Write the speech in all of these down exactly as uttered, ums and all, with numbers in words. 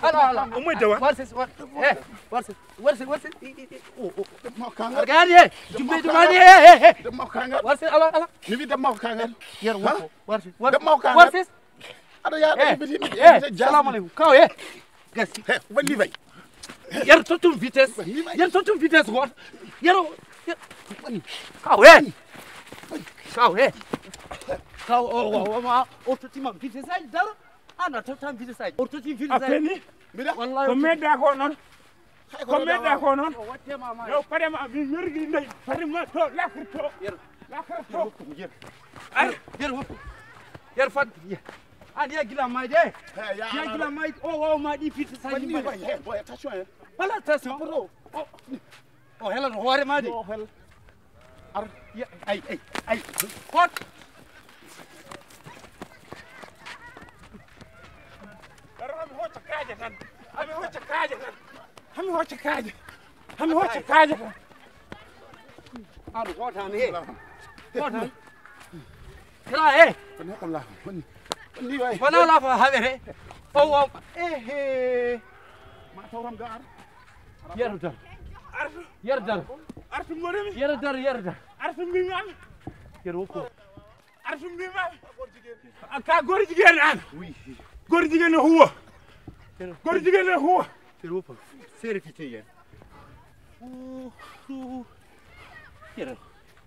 Ala, ala. Umma dawa. Warse, warse. Eh, warse, warse, warse. I, i, i. Oh, oh. Debbo makko kangal. Argani, eh. Jumbe, jumani, eh, eh, eh. Debbo makko kangal. Warse, ala, ala. Mi wi debbo makko kangal. Yer, ha? Warse, warse. Debbo makko kangal. Warse. Aɗa yaha, eh, ɗo yimɓe, yimɓe, eh, yimɓe, salamu aleykum. Kaw, eh. Gasi. He, wonni bay. Yer tottum vitesse. Wonni bay. Yer tottum vitesse goto. Yer o, yer. Wonni. Kaw, eh. Wonni. Kaw, eh. Kaw, o, o, o, ma, o tottima vitesse ay daro. Ana tottam vitesse ay. O totti vitesse ay. Afeni. Mbiɗa. Wallahi. Ko medda ko non. Ko medda ko non. Yo, paɗe ma, mi wergi nayi. Paɗe ma to, lakre to. Yer. Lakre to. Yer. Ar. Yer woppu. Yer fat. Yer. An ya gila may de. He, ya, ya gila may. O, o, ma ɗi fiti sa. Boy, boy, attention, hein. Wala attention. Bro. O. O, hela to hoore ma de. O, hel. Ar. Ya, ay, ay, ay. Hot. Daro, hami hocca kaaja tan. Hami hocca kaaja tan. Hami hocca kaaja. Hami hocca kaaja tan. Ano hotan he. Hotan. Kala he. Ko ne kam la. Ni way. Wala la fa habere. O, o. Eh, eh. Ma tawram ga ar. Yer dar. Yer dar. Artu mboɗo mi. Yer dar, yer dar. Artu mbi mi am. Yer woppo. Artu mbi mi am. Ka gori jigéen an. Oui. Gori jigéen no huwa. Yer woppo. Gori jigéen no huwa. Yer woppo. Sere fite yen. Yer.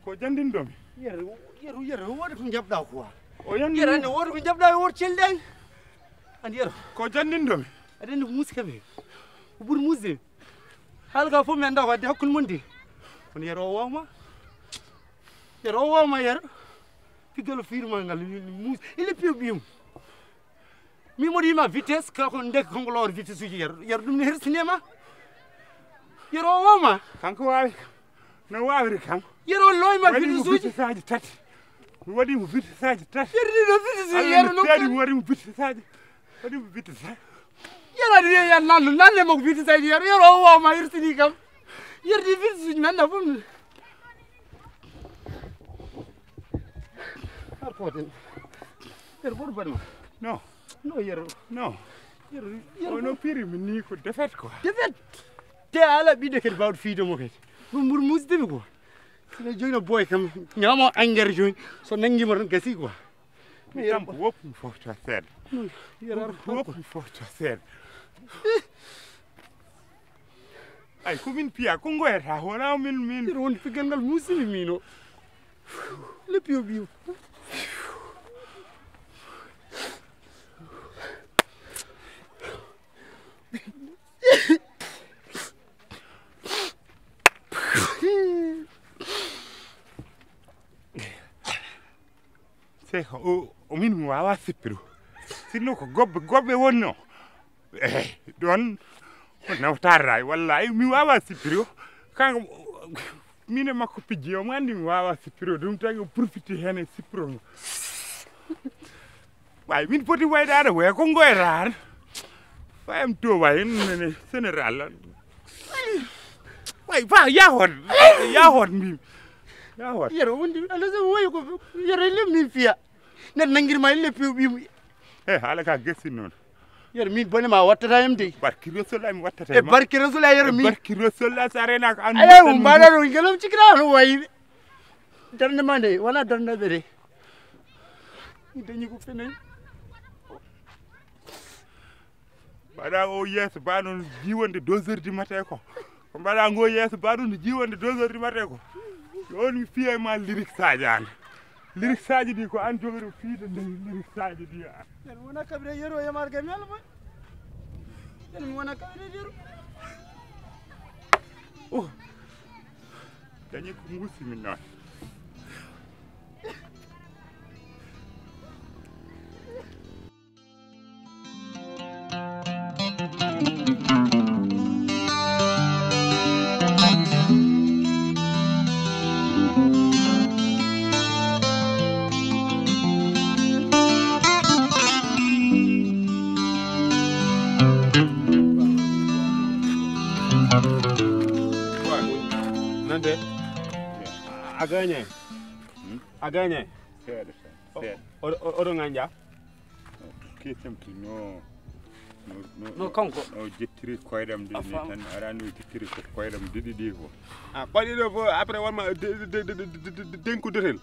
Ko jandinɗo mi. Yer, yer, yer, wodi ko jaɓɗa quoi. O yandi. Yer, ande wodi ko jaɓɗa e wor celɗen. Andi yer. Ko jandinɗo mi. Aɗa andi ko musi kaɓe. Ko ɓuri musde. Haala ka fof mi anndaa ko addi hakkunde mon de. Kono yer o wawma. Yer o wawma yer. Piggal o fiirma ngal, muus. Il est piyo ɓiyum. Mi moɗo yima vitesse, ka ko ndek konngol or vitesse uji yer. Yer ɗum ne hersinema. Yer o wawma. Kanko wawi. No wawri kam. Yer o loyma vitesse uji. Vitesse aji tati. Mi waɗi mo vitesse aji tati. Yer ɗi no vitesse uji yer no. Mi waɗi mo vitesse aji. Waɗi mo vitesse. Yer aɗa wiya yer nanno, nanne mo ko vitesse aji yer, yer o wawma yer sini kam. Yer ɗi vitesse uji nanna fof. Har foten. Yer ɓoɗo baɗma. No. No yer. No. Yer, yer. Ono piri mi ni ko défaite quoi. Défaite. Te ala ɓiɗɗo kadi bawɗo fiide mo kadi. Ɗum ɓuri musdemi quoi. Sino jooni no boy kam. Ñaamo engrais jooni. So nangima tan gasi quoi. Mi tampo woppu mi fofta seeɗa. Woppu mi fofta seeɗa. Ay, ko min piya, ko ngoyata, wona min, min. Iro woni piggal ngal musini mino. Le piyo biyo. Sey ko o, o min mi wawa sippiro. Sinno ko gobbe, gobbe wonno. Eh, ɗon ko nawtara, wallahi mi wawa sippiro. Kanko, min e makko pijji, omo andi mi wawa sippiro. Ɗum tagi o profiti hen e sippiro ngo. Way, min poti waydaade, way ko ngoyata tan. Fayam to, way, nene général lan. Way, fa, yahon, yahon, mbimi. Yahon. Yero, wondi, ala sa woyi ko, yero, le min fiya. Nen nangirma ille piw ɓimu. Eh, haala ka gasi noon. Yero, min bone ma wattata yam de. Barki Rasulullah mi wattata e ma. Barki Rasulullah, yero, min. Barki Rasulullah, sa renaka an. Ayo, mbaɗa ɗo, ngelam cikra no wayi. Darnde ma nde, wona darnde ɓe de. Mi dañi ko fenani. Mbaɗa o yeeso ba noon jiwonde deux heures du matin ko. Ko mbaɗa ngo yeeso ba noon jiwonde deux heures du matin ko. Yo on mi fiya ma lyrique saji an. Lyrique saji ɗi ko an jogori fiide nde lyrique saji ɗi an. Yen wona kabire yero e marga mi alma. Yen wona kabire yero. Oh. Dañi ko musi min noon. Nande. A gañay. Hmm? A gañay. Seeɗa tan, seeɗa. Oɗo, oɗo ŋañƴa? Tout ce qui est empty, no, no, No kanko. O jettiri koyɗam ɗiɗi ni tan, arani o jettiri ko koyɗam ɗiɗi ɗi ko. A ɓaɗi ɗo fof, après wonma denkudoten.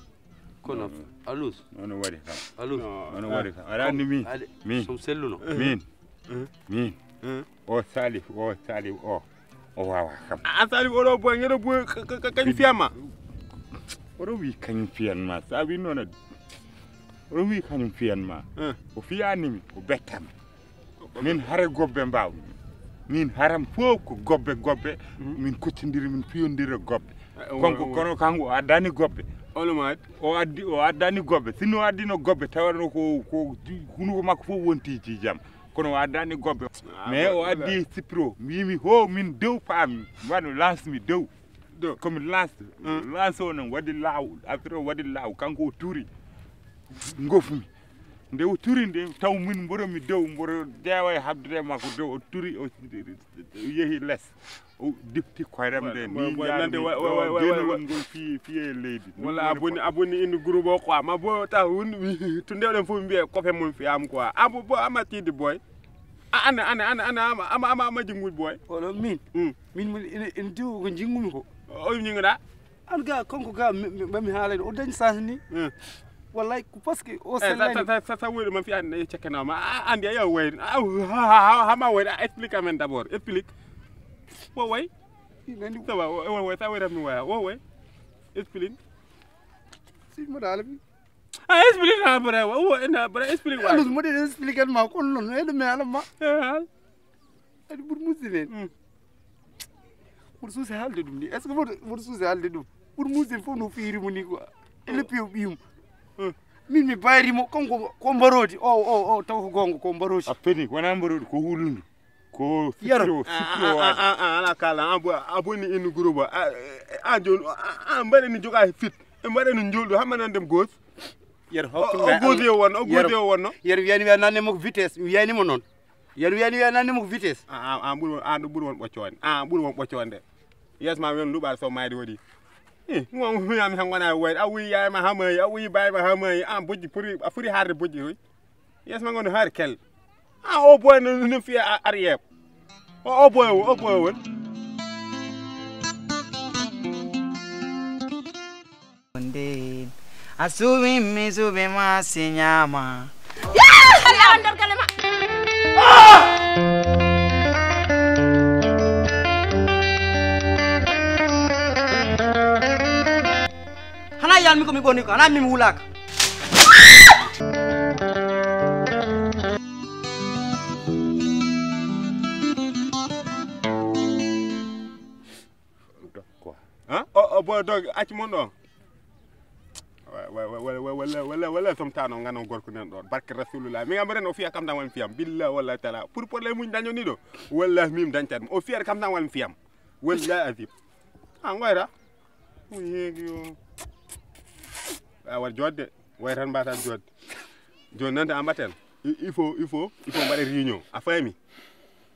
Kono alus. Nono waɗi kam. Alus. Nono waɗi kam. Arani min. Min. Som selluno. Min. Min. O Salif, o Salif, o. O wawa kam. A Salif, oɗo boy, ngeɗo boy, kañ fiyama. Oɗo wi kañ fiyanma, sa wi noon. Oɗo wi kañ fiyanma. O fiyanimi, o bettami. Min hare gobbe mbawmi. Min haram fof ko gobbe, gobbe. Min kottodiri, min piyondira gobbe. Kanko, kono kanko o addani gobbe. O addi, o addani gobbe. Sinno addino gobbe, tawano ko, ko hunuko makko fof wonti jam. Kono o addani gobbe. Mais o addi sipro. Mbimi ho min dew paami. Wano lance mi dew. Komi lance. Lance o noon waɗi law. Affaire o waɗi law. Kanko o turi. Ngofmi. Nde o turi nde, taw min mboro mi dew, mboro dewa e habdude makko dew, o turi, o yehi les. O difti koyram nde, ni njaarmi ɗo, genugol ngol fii, fii e leydi. Wala a boni, a boni indi groupe o quoi. Ma bo ta hun, tunde oɗon fof mbiye kofe mon fiyam quoi. A bo, bo ama tidi boy. A, ana, ana, ana, ana, ama, ama, ama, ama jinguji boy. Oɗo min? Min, min, ina, ina diwa ko jingumi ko. O jinguɗa? An ga, kanko ga, mi, mi, mi haalani, o dañi chance ni. Wallahi, ko parce que o sellani. Sa, sa, sa, sa woni ma fi an, e cekkanama. A, andi, a yaw wayri. A, ha, ha, ha, ha, ma wayri, a explique amen d'abord. Explique. Wo way. Nandi. Sa wa, wo, wo, wo, sa wayri mi waya. Wo way. Explique. Si mo dala bi. A explique na, bra. Wo, wo, na, bra, explique wa. Alus mo de explique ma kon non, e de me ala ma. E, al. Aɗa ɓuri musidde en. Mboɗo suusi haalde ɗum ni. Est-ce que mboɗo, mboɗo suusi haalde ɗum? Ɓuri musidde en fof no fiyiri mo ni quoi. Ele piyo ɓiyum. Min mi bayri mo, kanko ko mbaroodi. O, o, o, taw ko goonga, ko mbaroodi. A feni, wona mbaroodi, ko hulundu. Ko yaro. Sipiro, sipiro waade. A, a, a, ala kala, a bo-, a boni inu groupe. A, a, a, jooni, a, a, mbaɗa ni joga fit. E mbaɗa ni njoldu, hamma nan dem gos. Yaro, o, hokku o godi o wonno, o godi o wonno. Yaro wiyani wiya nanne mo ko vitesse, mi wiyani mo noon. Yano wiyani wiya nanni mo ko vitesse. A, a, a ɓuri won, a ɗo ɓuri won ɓoccoonde. A ɓuri won ɓoccoonde. Yeeso ma wen luɓaade so mayde waɗi. Eh, mo mi am han wona wayde. A wuyi yaay ma hamayi, a wuyi baay ma hamayi. A bojji puri, a furi harde bojji hoy. Yeeso ma ngono har kel. A o boy no, no fiya a, arrière. O, o boy o, o boy won. Ndeen a suuɓi mi suuɓi ma si ñaama. Yaa! Yaa! Nder galle ma. Xanaa yalmi ko mi ɓoni ko, xanaa mi mi wulaaka. Quoi? Hein? O, o boy dog acci mon ɗon. Wala, wala, wala, wala, somtano ngano gorko nen ɗon. Barke Rasulullah. Mi ngam ren o fiya kam tan won fiyam. Billah wala taala. Pour problème muñ daño ni ɗo. Wala mim dañtat. O fiya kam tan won fiyam. Wala azim. A ngoyra. Muñ heegi yo. A war jodde. Way tan mbata jodde. Joni nande a mbaten. Il, il faut, il faut, il faut mbaɗa réunion. A fami?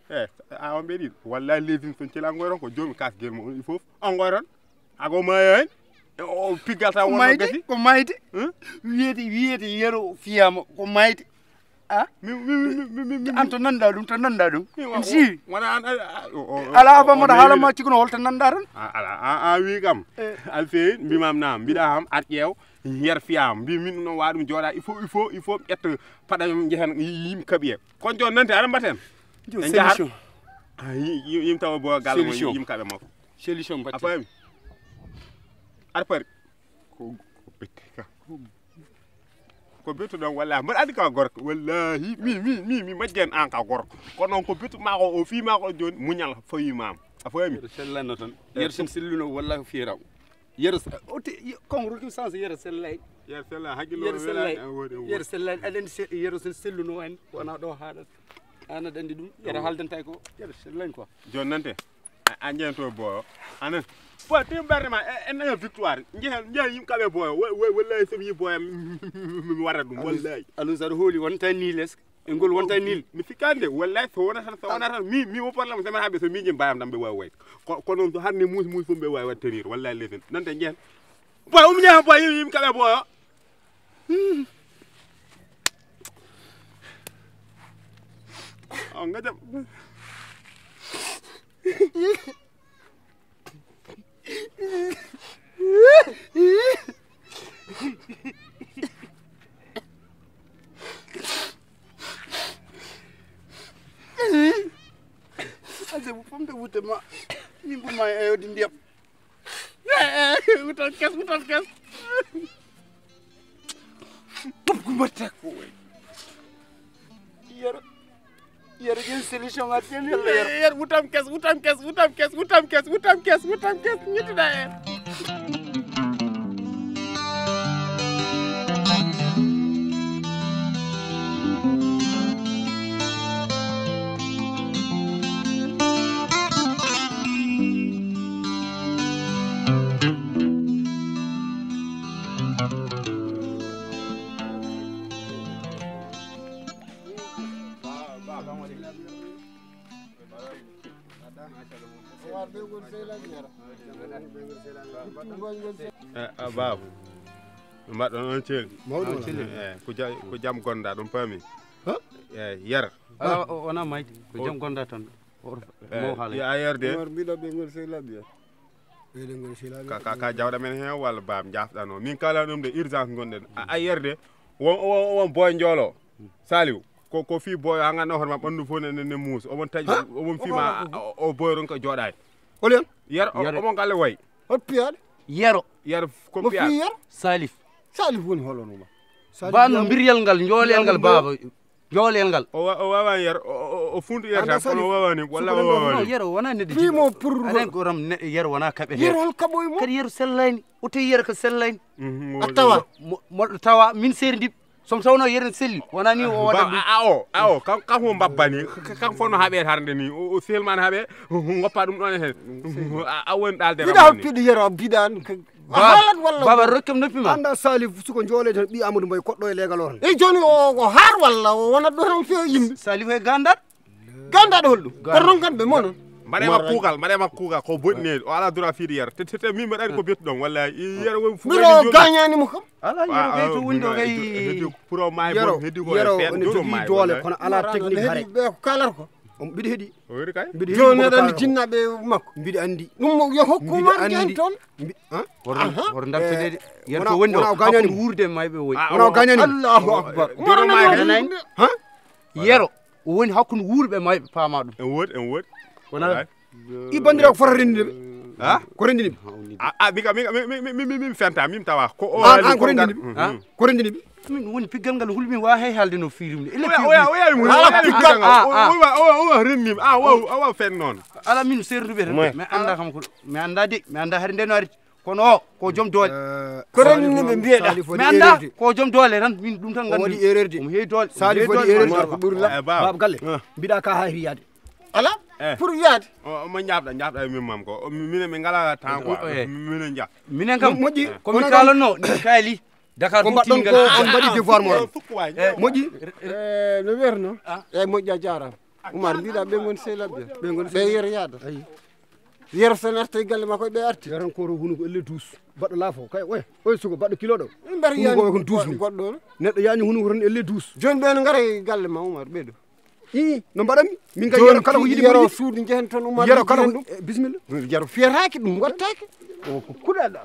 Eh, a on ɓe ɗiɗo. Wallahi leydi son cela ngoyron ko jomi kas gel mo on il faut. On ngoyron. Ago mayo en. O piggal ta wonno gasi. Ko mayde. Wiyete, wiyete yero fiyama ko mayde. A? Mi, mi, mi, mi, mi, mi. An to nanda ɗum, to nanda ɗum. Mi wa-, si. Wona an, a, a, o, o, ala o, aba o mbaɗa haala ma cikuno holto nanda tan. A, ala, a, a wi kam. Eh. Alfeyi, mbimam na, mbiɗa ham, ar ƴeew, yer fiyam. Mbi min no waɗum jooɗa, il faut, il faut, il faut ƴetta paɗa yom njehen yim kaɓiye. Kon joon nante, aɗa mbaten. Joon solution. A, yi-, yi-, yim tawa bo gal mo solution. Yim kaɓe makko. Solution mbatte. A fami? Ar pari. Ko, ko bette ka. Ko betu ɗon wallahi mbaɗa andi ka gorko wallahi mi mi mi mi majjan an ka gorko kono noon ko betu mako o fi mako joni muñal fawi mam a fami. Yeru sellanno tan. Yeru sen selluno wallahi o fiyata o yeru. Kon roki sans yeru sellay. Yeru sellay hakkillo yeru sellay. Yeru sellay aɗa andi yeru sen selluno en wona ɗo haɗat. An aɗa andi ɗum yeru haldantay ko yeru sellay quoi. Joni nante. A, a njeyanto boyo. Anan. Boy, tim berne ma, en, en, en victoire. Njeyan, njeyan yim kaɓe boyo. Wa-, wa-, wallahi somi yi boyo, mi warra ɗum, wallahi. Alus aɗa hooli, wonta ni les. E ngol wonta ni. Mi fikkande, wallahi so wona tan, so wona tan, mi, mi o problème, so mi haɓe, so mi jim bayam ɗam ɓe wawi wayde. Ko, ko noon so hande muus, muus fof ɓe wawi waɗ tenir, wallahi lesen. Nante njeyan. Boy, um njeyan, boy, yim, yim kaɓe boyo. Hmm. Ngajam. Ase bu pamde wute ma. Min bu ma e yodi ndiyam. Wutam kes, wutam kes. Top ku mbatta ko. Yero. Yero, ƴeew solution ngal, ƴeew yalla yero. Yero, wutam kes, wutam kes, wutam kes, wutam kes, wutam kes, wutam kes, ñettuɗaa en. Eh, ah, baaba. No mbaɗɗon on ceeli? Mawɗum. Eh, ko ja-, ko jam gonɗaa, ɗum paami? Ha? Eh, Yero. Ala, o, wonaa mayde. Ko jam gonɗaa tan. O, eh, mo haala. Yo a Yero de. Umar, mbiɗa ɓe ngol sey labbi. Ka, ka, ka jawɗa men heen walla baam njaafɗano. Min kala ɗum de urgence ngonɗen. A, a Yero de. Won, won, won boy njoolo. Saliou. Ko, ko fii boy, a nganndaa hoore ma ɓanndu fof ne, ne, ne muus. Omon taƴi, ha? Omon fii ma, o, o boy ron ko jooɗaani. Olion? Yero, o, Yero. Omon galle wayi. Hot piyaade? Yero. Yero, ko mo piyaade? Fii Yero? Salif. Salif woni holo numa? Salif ba no mbiriyal ngal, njooleyal ngal, baaba. Njooleyal ngal. O wa-, o waawani Yero, o, o, o fundu Yero tan, kono o waawani, walla o waawani. Non, Yero wonaa neɗɗo fii mo pour anen ko ram ne-, Yero wonaa kaɓe Yero hol kaɓoy mo? Kadi Yero sellayni. O tawi Yero ko sellayni. Mhm, a tawa? Mo, mo tawa min seeri ndi. Somo tawnoo Yero ne selli, wonaa ni o waɗa ɗum. A, a o, a o, kam, kam mo mbabbani, ka-, ka-, kam fof no haɓe harde ni, o, o selma ne haɓe, ngoppa ɗum ɗon e heen. A, a woni ɗaalde mbiɗa ramani. Hol piɗo Yero, mbiɗa an, ka-, ba-, haalat walla baaba, rokkam noppi ma. Annda Salif, suko njoole tan, ɓii Amadou Mbaye, koɗɗo e leegal o tan. E jooni o, o haar walla o wonat ɗo tan feewa yimɓe? Salif e gandat? Gandaɗo holɗum? Kono noon kam ɓe mo noon. Mbaɗe ma kuugal, mbaɗe ma kuugal, ko boɗɗi neeɗi. O alaa droit fiide Yero. Te, te, te, min mbaɗani ko bettuɗon, wallaahi. Yero woni fuɗɗo mbiɗo gañani mo kam. Alaa, Yero kay to woni ɗo kay. Heddi pour o maayi, Yero, heddi ko Yero ene jogii doole, kono alaa technique hare. Ɓe ko kalata ko. Mbiɗa heɗi. O woni kay? Mbiɗa heɗi. Jooni aɗa anndi jinnaaɓe makko? Mbiɗa anndi. Ɗum mo yo hokku Umar Diagne toon. Mbi-, han? Hoto, hoto ndartoɗeede. Yero to woni ɗo, hakkunde wuurde e mayɓe o woni. Ah, wona o gañani mo? Allahu akbar. Wona o gañani mo? Han? Yero, o woni hakkunde wuurɓe e mayɓe, paamaa ɗum. En woodi, en woodi. Wona? Wallaahi. Ɗi banndiraaɓe ko fota renndinde ɓe? Ha? Ko renndini ɓe? A, a, min ka, min ka, min, min, min, min, min fenta, min tawa. Ko o an, an ko renndini ɓe? Mhm. Ko renndini ɓe? Min woni piggal ngal hulmi wa hay haalde no fiirum ni. Oya, oya, oya, oya, ala piggal. Oya, oya, oya, renndimi. Ah, wa, wa, wa, fen noon. Ala min seernduɓe tan. Mi annda kam ko, mi annda de, mi annda hari nde no ari. Kono o, ko joom doole. Eh, ko renndini ɓe mbiyeɗa. Mi annda, ko joom doole tan, min ɗum tan nganndumi. O waɗi erreur de. Omo heewi doole. Salif waɗi erreur de, ko ɓuri la-, eh, baaba. Baaba galle. Eh. Mbiɗa ka hayri yaade. Ala, eh, pour yaade. O, o, mo njaɓɗa, njaɓɗa e min mam ko. O, mi-, minen min ngala temps quoi. Eh. Minen nja-. Minen kam, moƴƴi, ko mi kaalanno, ni kaali. Dakar ko fof mbaɗɗon ko, on mbaɗi devoir mo. Eh, sukku waay. Eh. Moƴƴi. Eh, no wiyatno? Ah. Eh, moƴƴi a jaaraama. Umar, mbiɗa ɓe ngoni sey labbe. Ɓe ngoni sey Yero yaada. Ayi. Yero sen arta e galle makko, ɓe arti. Yero ko hunuko elle douze. Baɗɗo laafo, kay, oy, oy, suko, baɗɗo kilo ɗo. Mbar hunuko yan oy kon douze ni. Goɗɗo. Neɗɗo yaani hunuko tan elle douze. Jooni ɓe no ngara e galle ma, Umar, ɓe ɗo. Ii, no mbaɗanmi? Min kay Yero kala ko yiɗi Yero suudu njehen toon, Umar, Yero kala ko, eh, bisimilla. Yero fiyataake, ɗum waɗtaake. O ko kuɗaɗo Allah.